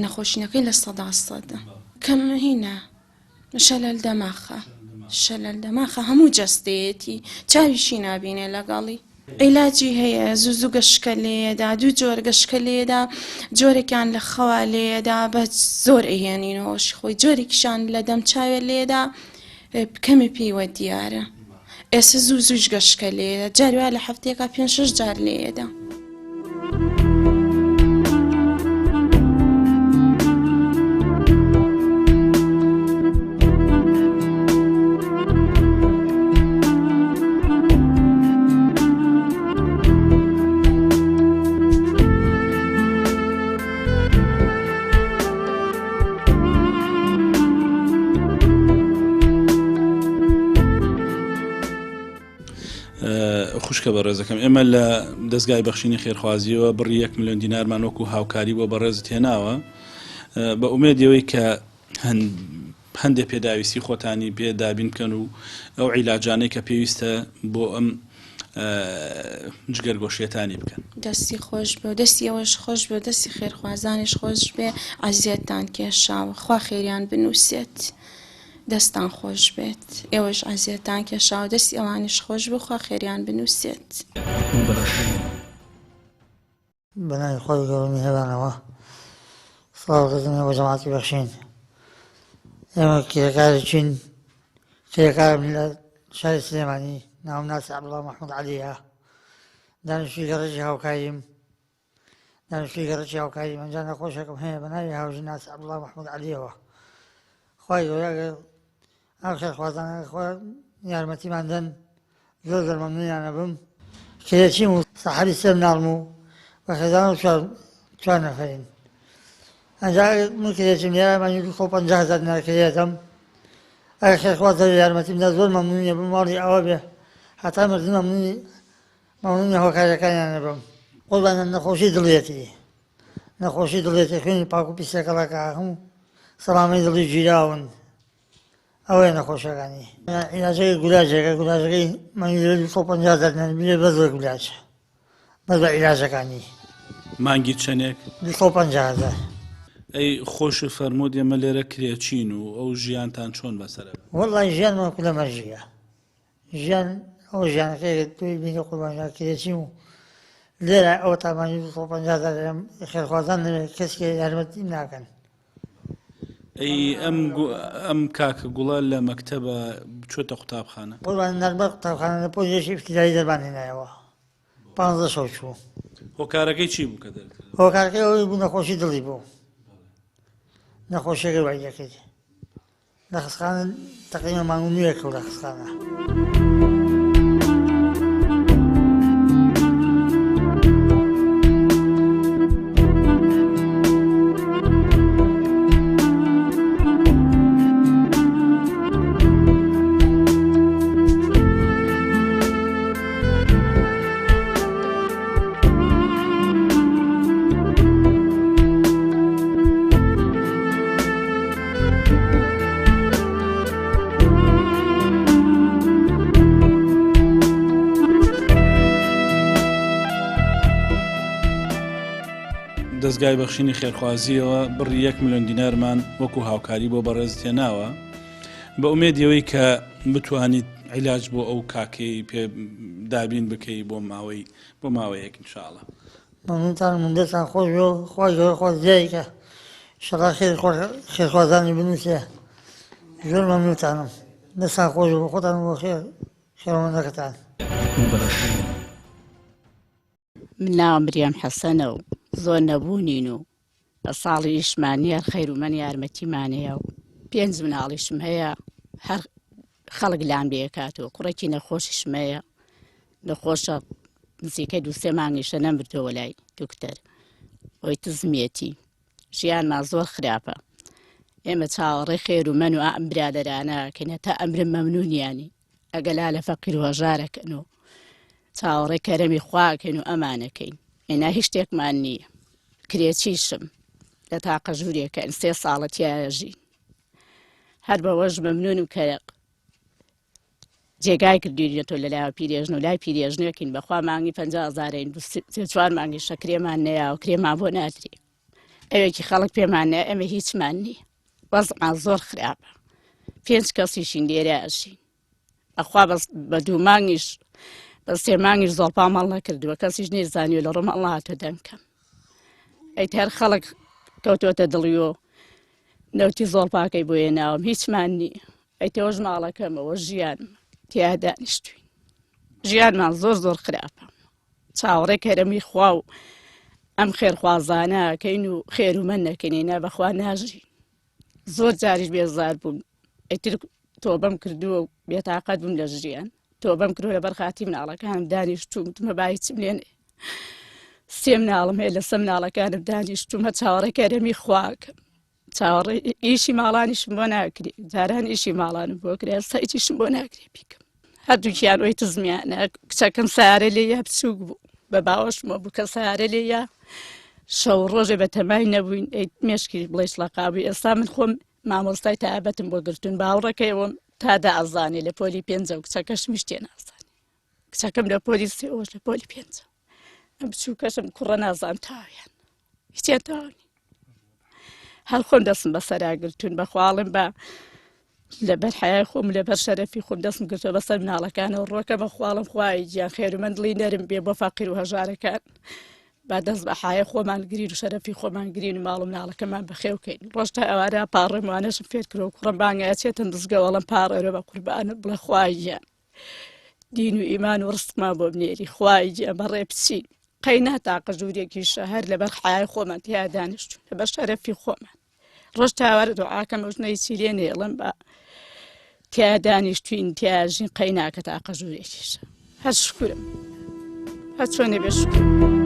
نەخۆشینەکەی لە سەدا سەدە کەم هینە شەلەل دەماخە شەلەل دەماخە هەموو جەستەیەتی چاویشی نابینێ لەگەڵی عیلاجی هەیە زوو زوو گەشکە لێدا دوو جۆر گەشکە لێدا جۆرێکیان لە خەوا لێدا بە زۆر ئەهێنینەوەشی خۆی جۆرێکیشان لە دەم چاوێ لێدا کەمێ پێیوە دیارە ئێستا زوو زووش گەشکە لێیە جاری وایە لە هەفتەیەکا پێنج شەش جار لێیەدا. خوشکە بەڕێزەکەم ئێمە لە دەزگای بەخشینی خێرخوازیەوە بڕی یەک ملیۆن دینارمان وەکو هاوکاری بۆ بەڕێزت هێناوە بە ئومێدی ئەوەی کە هەندێ پێداویستی خۆتانی پێ دابین بکەن و ئەو عیلاجانەی کە پێویستە بۆ ئەم جگەرگۆشیەتانی بکەن. دەستی خۆش بێ و دەستی ئێوەش خۆش بێ و دەستی خێرخوازانیش خۆش بێ ئەزیەتتان کێشاوە خوا خێریان بنووسێت دەستان خۆش بێت ئێوەش ئەزیەتتان کێشاوە دەستی ئەوانیش خۆش بێ خوا خێریان بنووسێت. بەناوی خوای گەورە میهرەبانەوە سڵاو ڕێزم هەیە بۆ جەماعەتی بەخشین ئێمە کرێکارێکین کرێکارم لە شاری سلێمانی ناوم ناسی عەبدوڵا مەحمود عەلیە دانیشتوی گەڕەکی هاوکاریم دانیشتوی گەڕەکی هاوکاریم ئەنجا نەخۆشێکم هەیە بە ناوی هاوژین ناسی عەبدوڵا مەحمود عەلیەوە خوای گەورە ئەگەر ئەم خێرخوازانە خوا یارمەتیمان دەن زۆر زۆر مەمنونیان ئەبم. کرێچیم و ساحەبی سێ مناڵم و بە خێزانەوە چوار چوار نەفەرین ئەنجا من کرێچیم لێرە مانگی 250 هەزار دینار کرێ ئەدەم ئەگەر خێرخواز هەبێ یارمەتیم دا زۆر مەمنونی ئەبم ماڵی ئاوا بێ هەتا مردن مەمنونی مەمنونی هاوکاریەکانیان ئەبم قوربانە نەخۆشی دڵیەتی نەخۆشی دڵیەتی خوێنی پاک و پیسەکەڵەکە هەموو سەلامەی دڵی گیراون ئەوەیە نەخۆشەکانی. عیلاجەکەی گولاجێکە گولاجەکەی مانگی دەبێت 250 هەزار دینار بێ بەس بە گولاج بەس بە عیلاجەکانی. مانگی چەنێک؟ 250 هەزار. ئەی خۆشت فەرمووت ئێمە لێرە کرێچین و ئەو ژیانتان چۆن بەسەرە؟ وەڵڵاهی ژیانمان کولە مەرگیە ژیان ئەو ژیانەکەی تۆی بینی قوربان گیان کرێچیم و لێرە ئەوە تا مانگی 250 هەزار خێرخوازان نەبێت کەس کێ یارمەتیم ناکەن. ئەی ئەم ئەم کاکە گوڵە لە مەکتەبە چۆتە قوتابخانە؟ قوربان نەرمە قوتابخانە لە پۆلی یەکی ئیبتیدایی دەرمان هێنایەوە پانزە شەو چوو. هۆکارەکەی چی بوو کە دەرکرا؟ هۆکارەکەی ئەوەی بوو نەخۆشی دڵی بوو نەخۆشیەکەی وای دەکرد. لە خەستخانە تەقریبا مانگ و نوێ کەوت لە خەستخانە. دەزگای بەخشینی خێرخوازیەوە بڕی یەک ملیۆن دینارمان وەکو هاوکاری بۆ بەڕێزت هێناوە بە ئومێدی ئەوەی کە بتوانیت عیلاج بۆ ئەو کاکەی پێ دابین بکەی بۆ ماوەی بۆ ماوەیەک ان شاء اللە. مەمنونتانم و دەستان خۆش بێ و خوای گەورە خوا زیای کە ئیشەڵا خێری خوا خێرخوازانی بنووسێ زۆر مەمنونتانم دەستان خۆش بێ بۆ خۆتان و بۆ خێر خێرمەندەکەتان. من ناوم مریەم حەسەنە و زۆر نەبوونین و لە ساڵی ئیشمان نییە هەر خەیرومەن یارمەتیمان هەیە و پێنج مناڵیشم هەیە هەر خەڵک لام لێکات و کوڕێکی نەخۆشیشم هەیە نەخۆشە نزیکەی دوو سێ مانگیشە نەمردەوە لای دکتەر ئەوی تزمیەتی ژیانمان زۆر خراپە ئێمە چاوەڕێ خێر و مەن و ئەم برادەرانە کەین تا ئەمرم مەمنونیانی ئەگەلا لە فەقیر و هەژارەکەن و چاوەڕێ کەرەمی خواکەین و ئەمانەکەین ئێنا هیچ شتێکمان نییە کرێچیشم لە تاقە ژوورێکە سێ ساڵە تیاژین هەر بەوەش مەمنونم کە جێگای کردوینێتەوە لە لایەوە پیرێژن و لای پیرێژنێکین بەخوا مانگی 50 هەزارین چوار مانگی شەکرێمان نەیا و کرێمان بۆ نادرێ ئەوێکی خەڵک پێمان نە ئەمە هیچمان نییە وەزعمان زۆر خراپە پێنج کەسیشین لێرە ئەژین ئەخوا بەس بە دوو مانگیش بە سێ مانگیش زۆڵپا ماڵ نەکردووە کەسیش نەیزانیوە لە ڕۆم ئەڵا هاتۆ دەنکەم ئەیتر خەڵک کەوتوەتە دڵیۆ نەوتی زۆڵپاکەی بۆ هێناوم هیچمان نییە ئەی تۆش ماڵەکەمەوە ژیان تیا دانیشتوین ژیانمان زۆر زۆر خراپە چاوەڕێ کەرەمی خوا و ئەم خێرخوازانە کەین و خێرومەند نەکەینی نا بەخوا ناژین زۆر جاریش بێزار بووم ئیتر تۆبەم کردووە و بێتاقەت بووم لە ژیان تۆبەم کردووە لەبەر خاتی مناڵەکانم دانیشتوم وتمە با هیچم لێ نێ سێ مناڵم هەیە لەسەر مناڵەکانم دانیشتوم هە چاوەڕێ کەرەمی خواکەم چاوەڕێ ئیشی ماڵانیشم بۆ ناکرێ جاران ئیشی ماڵانم بۆ کرێ ئێستا هیچیشم بۆ ناکرێ بیکەم. هەردووکیان ئۆی تزمیانە کچەکەم سارە لێ یا بچووک بوو بە باوەشمەوە بوو کە سارە لێ یا شەو ڕۆژێ بە تەمای نەبووین ئەی مێشکی بڵێ شڵەقابووی ئێستا من خۆم مامۆستای تایبەتم بۆ گرتوون باوەڕەکەیەوەم تا دا ئەزانێ لە پۆلی پێنجە و کچەکەشمیش تێ نازانێ کچەکەم لە پۆلی سێ ئەوش لە پۆلی پێنجە ئەم بچووکەشم کوڕە نازان تاویان هیچیان تاوانی هەر خۆم دەستم بەسەرا گرتوون بەخواڵم بە لەبەر حیای خۆم لەبەر شەرەفی خۆم دەستم گرتووە بەسەر مناڵەکانەوە ڕۆکە بەخواڵم خوای گیان خێرومەند دڵی نەرم بێ بۆ فەقیر و هەژارەکان با دەست بە حایە خۆمان گرین و شەرەفی خۆمان گرین و ماڵ و مناڵەکەمان بەخێوکەین ڕۆژ تا ئەوارە پاڕێم وانەشم فێر کرۆ کوڕم بانگە چێتن دزگەوەڵم پاڕێرە بە قوربانت بڵێ خوای گیان دین و ئیمان و ڕستمان بۆ بنێری خوای گیان بەڕێ بچین قەی نا تاقە ژوورێکیشە هەر لەبەر حای خۆمان تیا دانیشتون لەبەر شەرەفی خۆمان ڕۆژ تاوارە دوعاکەم ئەو ژنەی چی لێ نێڵم بە تیا دانیشتوین تیا ژین قەی ناکە تاقە ژوورێکیشە هەر شکرم هەر چۆنێ بێ شکرم.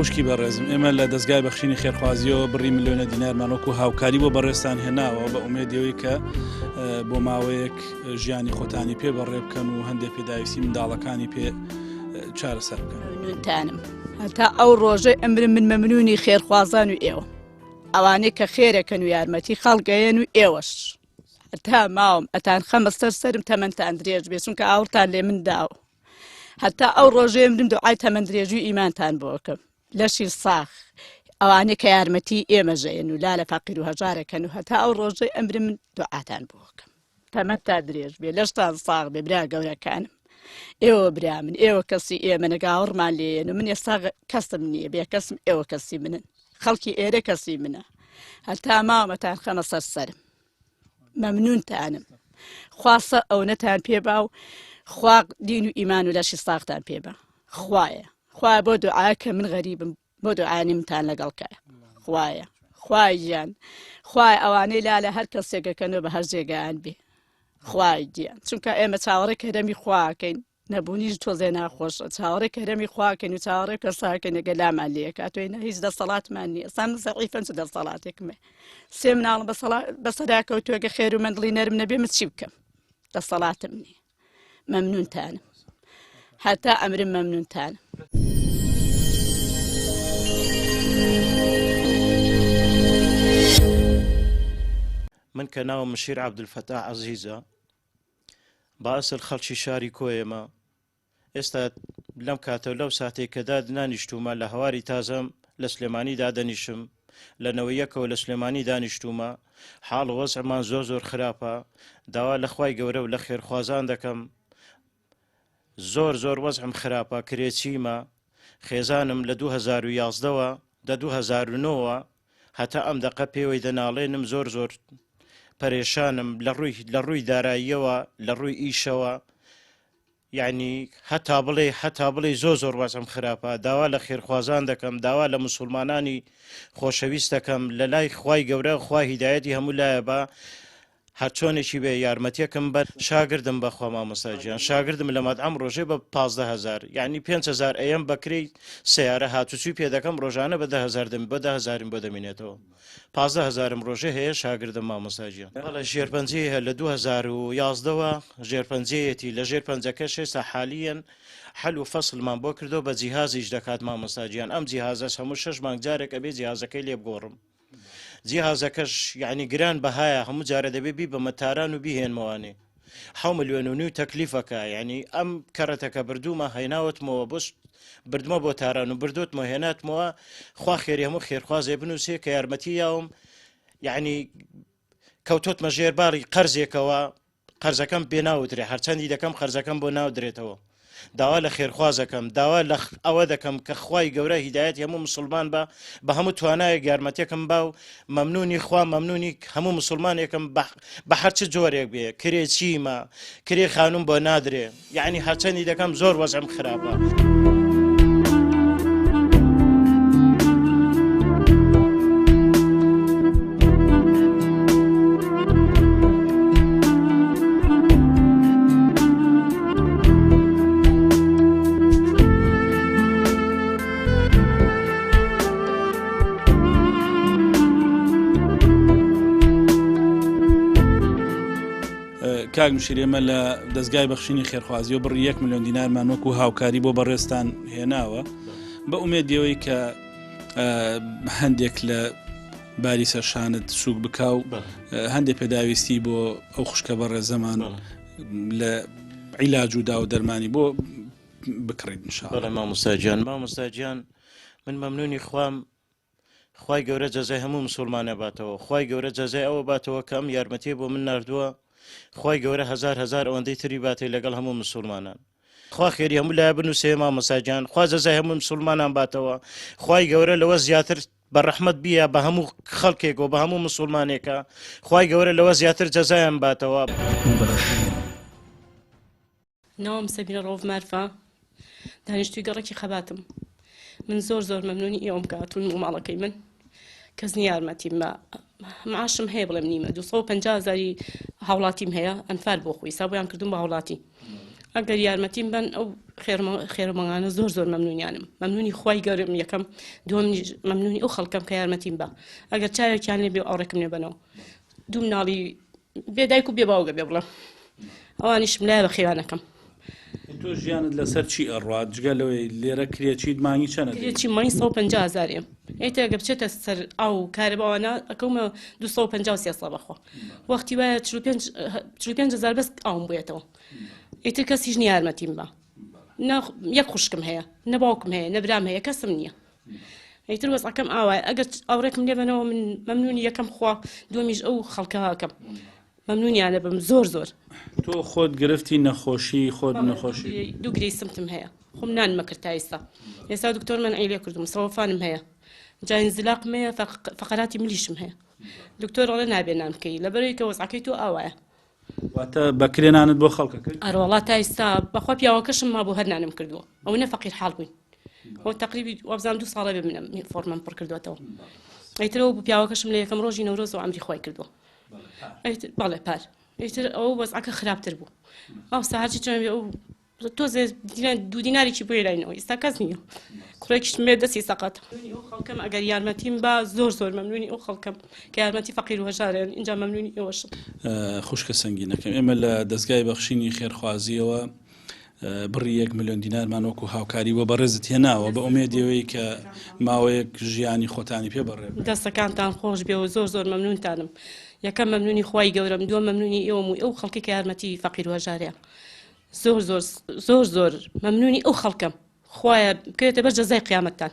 خوشکی بەڕێزم ئێمە لە دەستگای بەخشینی خێرخوازیەوە بڕی ملیۆنە دینارمان وەکو هاوکاری بۆ بەڕێزتان هێناوە بە ئومێدیەوەی کە بۆ ماوەیەک ژیانی خۆتانی پێ بەڕێ بکەن و هەندێک پێداویستی منداڵەکانی پێ چارەسەر بکەن. ممنونتانم هەتا ئەو ڕۆژەی ئەمرم من مەمنونی خێرخوازان و ئێوە ئەوانەی کە خێرەکەن و یارمەتی خەڵگەیەن و ئێوەش هەتا ماوم ئەتان خەمە سەر سەرم تەمەنتان درێژ بێ چونکە ئاوڕتان لێ من داوە هەتا ئەو ڕۆژەیە مرم دوعای تەمەن درێژی ئیمانتان بۆکەم لەشی ساخ ئەوانەی کە یارمەتی ئێمە ژەیەن و لا لە فەقیر و هەژارەکەن و هەتا ئەو ڕۆژەی ئەمرم من دوعاتان بۆکەم تەمەنتان درێژ بێ لەشتان ساغ بێ برا گەورەکانم ئێوە برا من ئێوە کەسی ئێمە نەگاوەڕمان لێن و من ئێستا کەسم نییە بێ کەسم ئێوە کەسی منن خەڵکی ئێرە کەسی منە هەتا ماوەتان خەمە سەر سەرم مەمنونتانم خوا سە ئەونەتان پێ با و خوا دین و ئیمان و لەشی ساختان پێ بە خوایە خوایە بۆ دوعا کە من غەریبم بۆ دوعانی منتان لەگەڵ کە خوایە خوای گیان خوای ئەوانەی لا لە هەر کەسێکەکەنەوە بە هەر جێگایان بێ خوای گیان چونکە ئێمە چاوەڕێ کەرەمی خواکەین نەبوونیش تۆزێ ناخۆشە چاوەڕێ کەرەمی خواکەین و چاوەڕێ کەساکەین ئەگەر لامان لێکا تۆی نە هیچ دەسەڵاتمان نییە سام زەعیفەن چ دەسەڵاتێکم هەیە سێ مناڵم بەسەرا کەوتووە گە خێر و مندڵی نەرم نەبێ من چی بکەم دەسەڵاتم نییە مەمنونتانم هەتا ئەمرم مەمنونتانم. من کە ناوم مشیر عەبدولفەتاح عەزیزە بە ئەسل خەڵکی شاری کۆیەمە ئێستا لەم کاتە و لەو ساتێک کە داد نانیشتومە لە هەواری تازەم لە سلێمانی دادەنیشم لە نەوە یەکەوە لە سلێمانی دانیشتومە حاڵ وەزعمان زۆر زۆر خراپە داوا لە خوای گەورە و لە خێرخوازان دەکەم زۆر زۆر وەزعم خراپە کرێچیمە خێزانم لە 2011ەوە دە 2009ەوە هەتا ئەم دەقە پێوەی دەناڵێنم زۆر زۆر پەرێشانم لە ڕووی لە ڕووی داراییەوە لە ڕووی ئیشەوە یعنی هەتا بڵێ هەتا بڵێ زۆر زۆر وەزعم خراپە داوا لە خێرخوازان دەکەم داوا لە مسلمانانی خۆشەویست دەکەم لە لای خوای گەورە خوا هیدایەتی هەموو لایە بە هەرچۆنێکی بێ یارمەتیەکم بەر شاگردم بەخوا مامۆستا گیان شاگردم لە مەتعەم ڕۆژێ بە 15 هەزار یعنی 5 هەزار ئەیەم بەکرێی سیارە هاتوچوی پێ دەکەم ڕۆژانە بە 10 هەزار دەم بە 10 هەزارم بۆ دەمینێتەوە 15 هەزارم ڕۆژێ هەیە شاگردم مامۆستا گیان بەڵێ ژێرپەنجەی هەیە لە 2011ەوە ژێرپەنجەیەتی لە ژێر پەنجەکەش ئێستا حالیەن حەل و فەسلمان بۆ کردو بە جیهازیش دەکات مامۆستا گیان ئەم جیهازەش هەموو شەش مانگ جارێک ئەبێ جیهازەکەی لێ بگۆڕم جیهازەکەش یعنی گران بەهایە هەموو جارە دەبێ بیبەمە تاران و بیهێنمەوانێ حەو ملیۆن و نیو تەکلیفەکە یعنی ئەم کەرەتەکە بردوومە هێناوتمەوە بۆ بردمە بۆ تاران و بردوتمە هێناتمەوە خوا خێری هەموو خێرخوازێ بنووسێ کە یارمەتی یاوم یعنی کەوتۆتمە ژێر باری قەرزێکەوە قەرزەکەم پێ ناوترێ هەرچەندی دەکەم قەرزەکەم بۆ ناودرێتەوە داوا لە خێرخوازەکەم داوا لە ئەوە دەکەم کە خوای گەورە هیدایەتی هەموو مسلمان بە بە هەموو توانایەک یارمەتێکم با و مەمنونی خوا مەمنونی هەموو مسلمانێکم بە هەرچ جۆرێک بێ کرێ چیمە کرێ خانوم بۆ نادرێ یعنی هەرچەندی دەکەم زۆر وەزعم خراپە. کاک مشیر ئێمە لە دەستگای بەخشینی خێرخوازی و بڕی یەک ملیۆن دینارمان وەکو هاوکاری بۆ بەڕێزتان هێناوە بە ئومێدیەوەی کە هەندێک لە باری سەرشانت سوک بکا و هەندێک پێداویستی بۆ ئەو خوشکە بەڕێزەمان لە عیلاج و دا و دەرمانی بۆ بکڕیت ان شاء الله. بەڵێ مامۆستا گیان مامۆستا گیان من مەمنونی خوام خوای گەورە جەزای هەموو مسوڵمانە باتەوە خوای گەورە جەزای ئەوە باتەوە کە ئەم یارمەتیە بۆ من ناردووە خوای گەورە هەزار هەزار ئەوەندەی تری باتێ لەگەڵ هەموو مسوڵمانان خوا خێری هەموو لای بنووسێ مامۆستا گیان خوا جەزای هەموو مسوڵمانان باتەوە خوای گەورە لەوە زیاتر بە ڕەحمەت بیە بە هەموو خەڵکێک و بە هەموو مسوڵمانێکە خوای گەورە لەوە زیاتر جەزایان باتەوە. ناوم سەمیرە ڕەوف مارفە دانیشتوی گەڕەکی خەباتم من زۆر زۆر مەمنونی ئێوەم کە هاتوون بۆ ماڵەکەی من کەس نییە یارمەتیم بە معاشم هەیە بڵێم نیمە 250 هزاری هاوڵاتیم هەیە ئەنفال بۆ خۆی سا بۆیان کردم بە هاوڵاتی ئەگەر یارمەتیم بن ئەو خێرمەگانە زۆر زۆر مەمنونیانم مەمنونی خوای گەورم یەکەم دووەم مەمنونی ئەو خەڵکەم کە یارمەتیم بە ئەگەر چاوێکیان لێ بێ ئەوڕێکم لێ بەنەوە دوو مناڵی بێ دایک و بێ باوگە بێ بڵێم ئەوانیشم لایە بە خێوانەکەم. تۆ ژیانت لەسەر چی ئەڕوات جگە لەوەی لێرە کرێچیت مانگی چەنە دەی؟ کرێچی مانگی 150 هەزارێ ئیتر ئەگەر بچێتە سەر ئاو و کارەبا ئەوانە ئەکەومە 250 و 300 بەخوا وەختی وایە 45 45 هەزار بەس ئاوم بوێتەوە ئیتر کەسیش نییە یارمەتیم بە نە یەک خوشکم هەیە نە باوکم هەیە نە برام هەیە کەسم نییە ئیتر وەزعەکەم ئاوایە ئەگەر ئاوڕێکم لێ بەنەوە من مەمنونی یەکەم خوا دووەمیش ئەو خەڵکە ئەکەم مەمنونیانە بم زۆر زۆر. تۆ خۆت گرفتی نەخۆشی خۆت نەخۆشی. دوو گرێی سمتم هەیە خۆم نانمە کرد تا ئیستا ئێستا دکتۆر مەنعی لێ کردوم سەوەفانم هەیە جا ئینزلاقم هەیە فەقەراتی ملیشم هەیە دکتۆر ئەڵێ نابێ نان بکەی لەبەرەوەی کە وەزعەکەی تۆ ئاوایە. واتە بە کرێ نانت بۆ خەڵکە کرد؟ ئەرەوەڵا تا ئیستا بەخوا پیاوەکەشم مابوو هەر نانم کردووە ئەونە فەقیر حاڵ بووین ئەو تەقریبی وابزانم دوو ساڵە بێ منم فۆرمم پڕ کردووەتەوە ئیترەوە بوو پیاوەکەشم لە یەکەم ڕۆژی نەورۆز و ئەمری خۆی کردووە ئیتر بەڵێ پار ئیتر ئەو وەزعەکە خراپتر بوو ئەوسا هەرچی چۆن بێ ئەو تۆزێ دوو دینارێکی بۆ هێناینەوە ئیستا کەس نییە کوڕێکیشم بێ دەستی سەقەت ئەو خەڵکەم ئەگەر یارمەتیم با زۆر زۆر مەمنونی ئەو خەڵکەم کە یارمەتی فەقیر و هەژارێن اینجا مەمنونی ئێوەشم. خوشکە سەنگینەکەم ئێمە لە دەزگای بەخشینی خێرخوازیەوە بڕی یەک ملیۆن دینارمان وەکو هاوکاری بۆ بەڕێزت هێناوە بە ئومێدیەوەی کە ماوەیەک ژیانی خۆتانی پێ بەڕێ بکەن. دەستەکانتان خۆش بێ و زۆر زۆر مەمنونتانم یەکەم مەمنونی خوای گەورەم دووەم مەمنونی ئێوەم و ئەو خەڵکەی کە یارمەتی فەقیر و هەژارەیە زۆر زۆر زۆر زۆر مەمنونی ئەو خەڵکەم خوایە بکەوێتە بەر جەزای قیامەتتان.